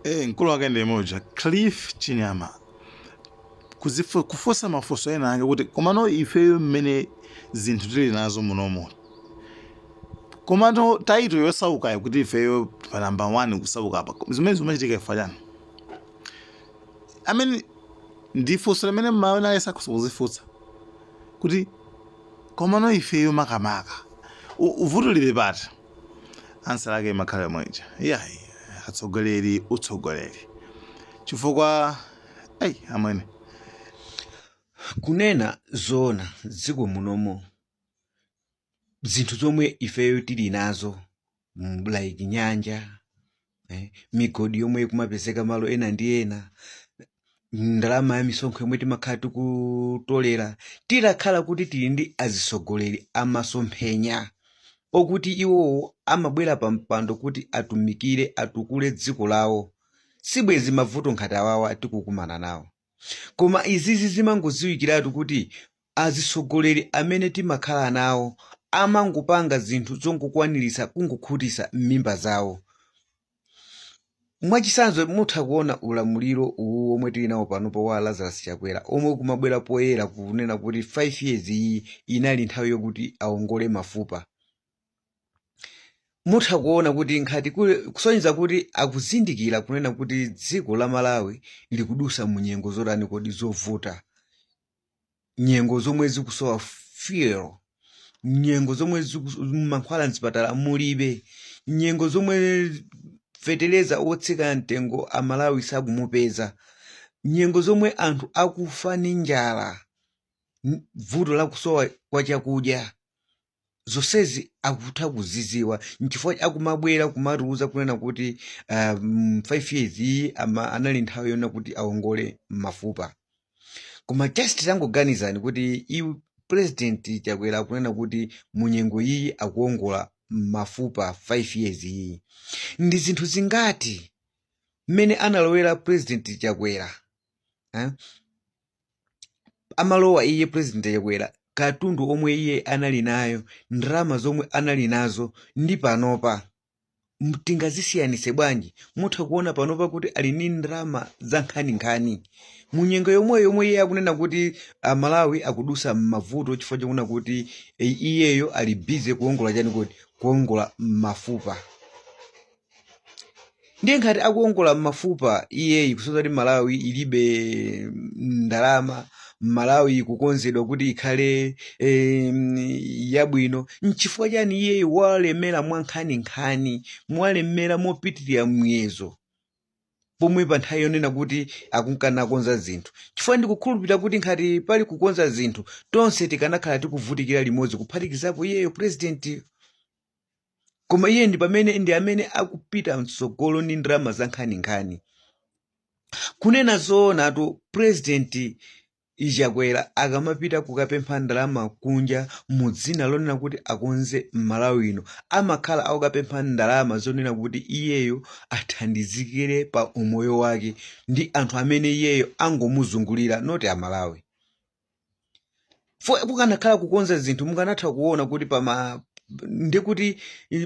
Mkulu wake ndi moja Cliff Chinyama kufunsa mafunso ena ake kuti komano ifeyo mmene zinthu tili nazo munomo, komano title yosaukayo kuti ifeyo pa number 1 kusauka apa, zimene zimachitika ifa chani? I mean, ndi funso limene mmaona ayesa kuzifunsa kuti komano ifeyo makamaka vuto lili pati? Answer lake imakhala yomweja, iyayi, atsogoleri, utsogoleri, chifukwa ayi amwene. Kunena zoona, dziko munomo zinthu zomwe ifeyo tili nazo, like nyanja, migodi yomwe ikumapezeka malo ena ndi ena, ndalama ya misonkho yomwe timakhala tikutolera, tilakhala kuti tili ndi azisogoleri amasomphenya okuti iwowo amabwera pa mpando kuti atumikire, atukule dziko lawo, sibwezi mavuto ngati awawa tikukumana nawo. Koma izizi zimangodziwikiratu kuti azisogoleri amene timakhala nawo amangopanga zinthu zongokwaniritsa kungokhutitsa m'mimba zawo. Mwachitsanzo, mutha kuona ulamuliro uwu omwe tili nawo panopo wa Lazarus Chakwera, omwe kumabwera poyera kunena kuti 5 years iyi inali nthawi yokuti aongole mafupa. Mutha kuona kuti nkhati kusonyeza kuti akuzindikira kunena kuti dziko la Malawi likudusa mu nyengo zotani kodi, zovuta, nyengo zomwe zikusowa fuel, nyengo zomwe mankhwala mzipatala mulibe, nyengo zomwe feteleza otsika mtengo Amalawi sakumupeza, nyengo zomwe anthu akufa ndi njala, vuto lakusowa kwa chakudya. Zonsezi akutha kuziziwa, nchifukwa akumabwera kumatiuza kunena kuti 5 years iyi anali nthawi yonena kuti aongole mafupa. Koma just tangoganizani kuti President Chakwera akunena kuti munyengo iyi akuongola mafupa 5 years iyi. Ndi zinthu zingati mmene analowera President Chakwera, eh? Amalowa iye President Chakwera, katundu omwe iye anali nayo, ndalama zomwe anali nazo ndi panopa tingazisiyanise bwanji? Mutha kuona panopa kuti ali ndi ndalama za nkhaninkhani munyengo yomwe yomwe iye akunena kuti Amalawi akudusa m'mavuto chifukwa chokunena kuti iyeyo ali busy kuongola chani kuti, kuongola mafupa. Ndiye ngati akuongola mafupa iyeyi, kusonyeza kuti Malawi ilibe ndalama, Malawi ikukonzedwa kuti ikhale yabwino, nchifukwa chani iyeyi walemera mwankhaninkhani, mwalemera mopitirira muyezo, pomwe pa nthawi yonena kuti akunkanakonza zinthu? Chifukwa ndikukhulupirira kuti ngati pali kukonza zinthu, tonse tikanakhala tikuvutikira limodzi, kuphatikizapo iyeyo president. Koma iye ndi pamene ndi amene akupita mtsogolo ndi ndalama za nkhaninkhani. Kunena zoonatu, President Chakwera akamapita kukapempha ndalama kunja mu dzina lonena kuti akonze Malawi ino, amakhala akukapempha ndalama zonena kuti iyeyo athandizikire pa umoyo wake ndi anthu amene iyeyo angomuzungulira, not Amalawi. Fo kukanakhala kukonza zinthu, mukanatha kuona kuti pama ndikuti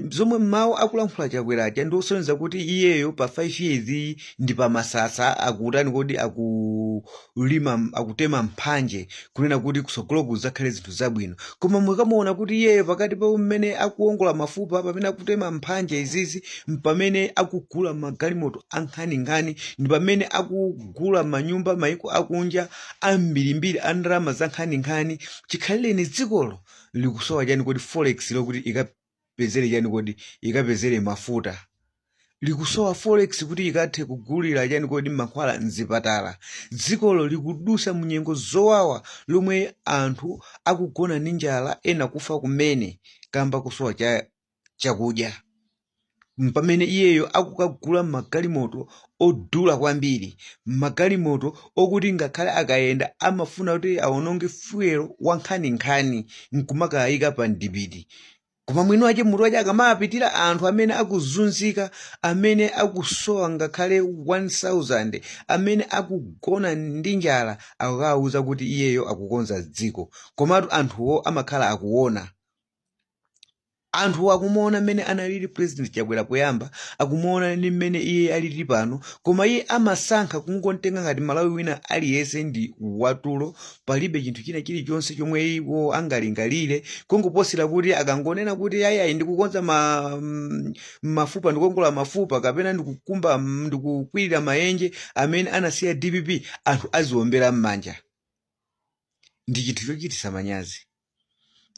zomwe mawu akulankhula Chakweracha ndi osonyeza kuti iyeyo pa 5 years iyi ndi pamasasa akutani kodi, akulima, akutema mphanje kunena kuti kusogolo kuzakhale zinthu zabwino. Koma mukamuona kuti iyeyo pakati pa mmene akuwongola mafupa, pamene akutema mphanje izizi, pamene akugula magalimoto ankhaninkhani, ndi pamene akugula manyumba maiko akunja ambirimbiri a ndalama za nkhaninkhani, chikhalireni dzikolo likusowa chani kodi, forex lokuti ikapezere chani kodi, ikapezere mafuta, likusowa forex kuti ikathe kugulira chani kodi, mankhwala mzipatala. Dzikolo likudusa munyengo zowawa lomwe anthu akugona ndi njala, ena kufa kumene kamba kusowa chakudya, pamene iyeyo akukagula magalimoto odula kwambiri, magalimoto okuti ngakhale akayenda amafuna kuti awononge fuel wankhaninkhani nkumakayika pa mdipiti. Koma mwini wache mutu wache akamapitira anthu amene akuzunzika, amene akusowa ngakhale 1000, amene akugona ndi njala, akukawuza kuti iyeyo akukonza dziko. Komatu anthuwo amakhala akuona. Anthu akumuona mmene analili President Chakwera poyamba, akumuona ndi mmene iye alili pano, koma iye amasankha kungotenga ngati Malawi wina aliyense ndi watulo, palibe chinthu china chilichonse chomwe iwo angalingalire, kungoposera kuti akangonena kuti ayayi, ndikukonza mafupa, ndikukongola mafupa, kapena ndikukumba, ndikukwirira maenje amene anasiya DPP, anthu aziombera m'manja. Ndi chinthu chochititsa manyazi.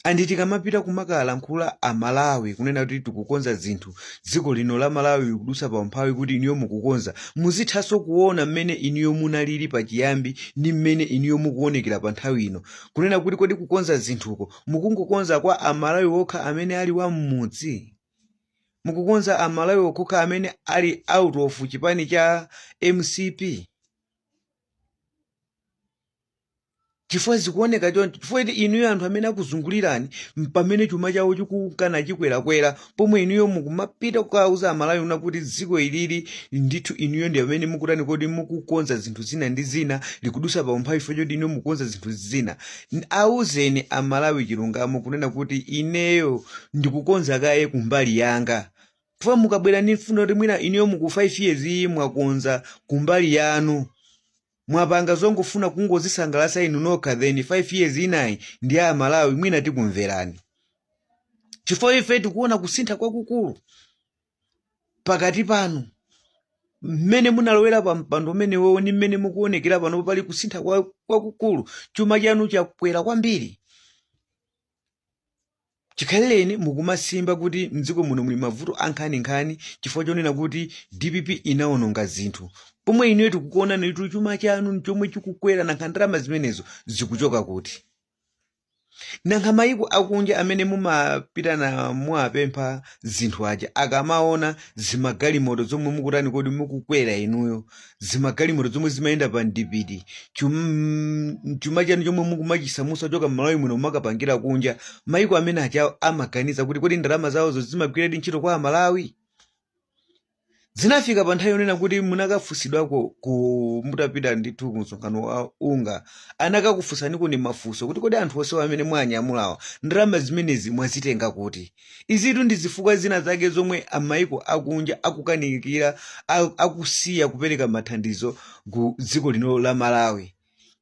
And tikamapita kumakalankhula Amalawi kunena kuti tikukonza zinthu, dziko lino la Malawi likudusa pa umphawi, kuti inuyo mukukonza, muzithanso kuona mmene inuyo munalili pachiyambi ndi mmene inuyo mukuonekera pa nthawi ino, kunena kuti kodi kukonza zinthuko mukungokonza kwa Amalawi okha amene ali wa mmudzi, mukukonza Amalawi okha amene ali out of chipani cha MCP? Chifukwa zikuoneka choncho, chifukwa kuti inuyo anthu amene akuzungulirani pamene chuma chawo chikunkana chikwerakwera, pomwe inuyo mukumapita kukauza Amalawi una kuti dziko ilili ndithu inuyo ndi amene mukutani, kodi mukukonza zinthu zina ndi zina, likudusa pa umphawi chifukwa choti inuyo mukukonza zinthu zina. Auzeni Amalawi chilungamo, kunena kuti ineyo ndikukonza kaye kumbali yanga, chifukwa mukabwera ndi mfundo kuti mwina inuyo muku 5 years iyi mwakonza kumbali yanu, mwapanga zongofuna kungozisangalatsa inu nokha, then 5 years inayi ndi a Malawi, mwina tikumverani, chifukwa ife tikuona kusintha kwakukulu pakati panu. Mmene munalowera pa mpando umenewo ndi mmene mukuonekera pano, pali kusintha kwakukulu. Chuma chanu chakwera kwambiri. Chikhalireni mukumasimba kuti mdziko muno muli mavuto ankhaninkhani chifukwa chonena kuti DPP inawononga zinthu, pomwe inuyo tikukuonani kuti chuma chanu chomwe chikukwera. Nankha ndalama zimenezo zikuchoka kuti? Nankha mayiko akunja amene mumapita na muwapempha zinthu aja, akamaona zimagalimoto zomwe mukutani, kodi mukukwera inuyo, zimagalimoto zomwe zimayenda pa mdipiti, chuma chanu chomwe mukumachisamusa kuchoka m'Malawi muno mumakapangira kunja, mayiko amene aja amaganiza kuti kodi ndalama zawozo zimagwiradi ntchito kwa Amalawi? Zinafika pa nthawi yonena kuti munakafunsidwako ku mutapita ndithu ku msonkhano wa UNGA, anakakufunsaniko ndi mafunso kuti kodi anthu onsewa amene mwanyamulawa, ndalama zimenezi mwazitenga kuti? Izitu ndi zifukwa zina zake zomwe amayiko akunja akukanikira, akusiya kupereka mathandizo ku dziko lino la Malawi.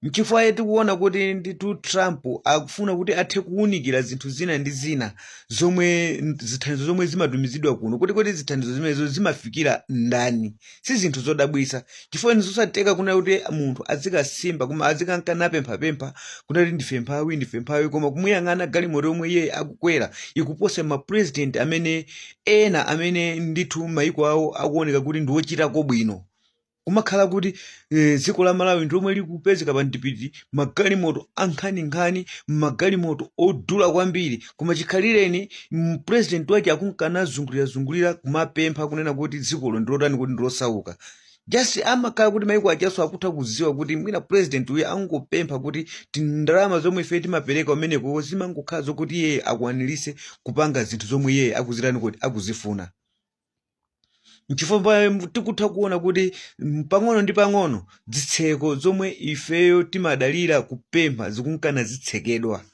Nchifukwa tikuona kuti ndithu Trump akufuna kuti athe kuwunikira zinthu zina ndi zina zomwe zithandizo zomwe zimatumizidwa kuno, kuti kodi zithandizo zimenezo zimafikira ndani? Si zinthu zodabwisa, chifukwa ndizosateka kuna kuti munthu azikasimba koma azikankana pemphapempha kuna kuti ndife mphawi, ndife mphawi, koma kumuyang'ana galimoto yomwe iye akukwera ikuposa ma president amene ena amene ndithu maiko awo akuoneka kuti ndi ochitako bwino. Kumakhala kuti dziko la Malawi ndi lomwe likupezeka pa mdipiti, magalimoto ankhaninkhani, magalimoto odula kwambiri, koma chikhalireni president wake akunkana zungulira kumapempha kunena kuti dzikolo ndilotani, kuti ndilosauka. Just amakhala kuti maiko ajaso akutha kudziwa kuti mwina president uyu angopempha kuti tindalama zomwe ife timapereka kumeneko zimangokhala zokuti iye akwanirise kupanga zinthu zomwe iye akuzitani, kuti akuzifuna. Nchifukwa tikutha kuona kuti pang'ono ndi pang'ono zitseko zomwe ifeyo timadalira kupempha zikunkana zitsekedwa.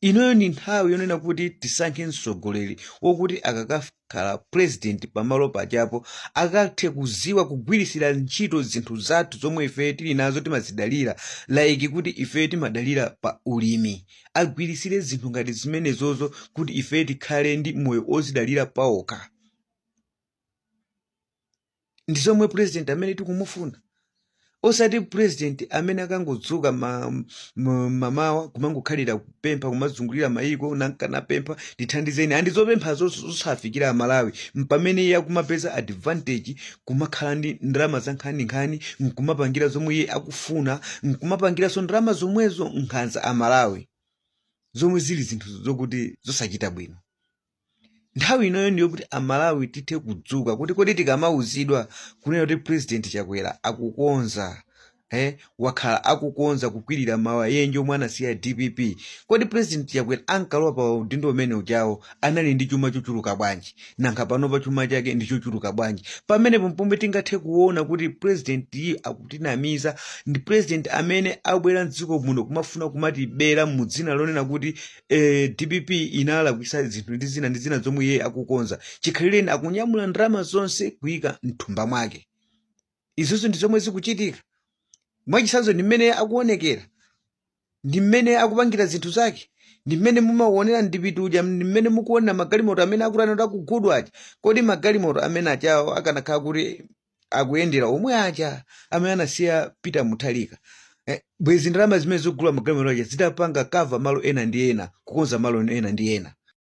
Inoyo ndi nthawi yonena kuti tisankhe mtsogoleri wokuti akakakhala president pamalo pachapo akathe kuziwa kugwirisira ntchito zinthu zathu zomwe ife tili nazo, timazidalira, like kuti ife timadalira pa ulimi, agwirisire zinthu ngati zimenezozo kuti ife tikhale ndi moyo ozidalira paokha. Ndi zomwe president amene tikumufuna, osati president amene akangodzuka mamawa kumangokhalira kupempha, kumazungulira mayiko nankanapempha ndithandizeni, and zopempha zosafikira Amalawi, mpamene iye akumapeza advantage kumakhala ndi ndalama za nkhaninkhani, nkumapangira zomwe iye akufuna, nkumapangiranso ndalama zomwezo nkhanza Amalawi, zomwe zili zinthu zokuti zosachita bwino. Nthawi inoyo ndiyo kuti Amalawi tithe kudzuka kuti kodi tikamauzidwa kunena kuti President Chakwera akukonza Wakhala akukonza kukwirira mawayenje omwe anasiya DPP. Kodi President Chakwera ankalowa pa udindo umene ujawo anali ndi chuma chochuluka bwanji? Nanga panopa chuma chake ndi chochuluka bwanji? Pamenepo mpomwe tingathe kuona kuti president iyi akutinamiza. Ndi president amene abwera mdziko muno kumafuna kumatibera mu dzina lonena kuti DPP inalakwisa zinthu ndi zina ndi zina zomwe iye akukonza. Chikhalireni akunyamula ndalama zonse kuyika mthumba mwake. Izinso ndi zomwe zikuchitika. Mwachitsanzo, ndi mmene akuonekera, ndi mmene akupangira zinthu zake, ndi mmene mumaonera ndipiti uja, ndi mmene mukuonera magalimoto amene akutani kuti akugudwa aja. Kodi magalimoto amene ajawo akanakhala kuti akuyendera omwe aja amene anasiya Peter Mutharika, bwezi ndalama zimene zogula magalimoto aja zitapanga cover malo ena ndi ena, kukonza malo ena ndi ena.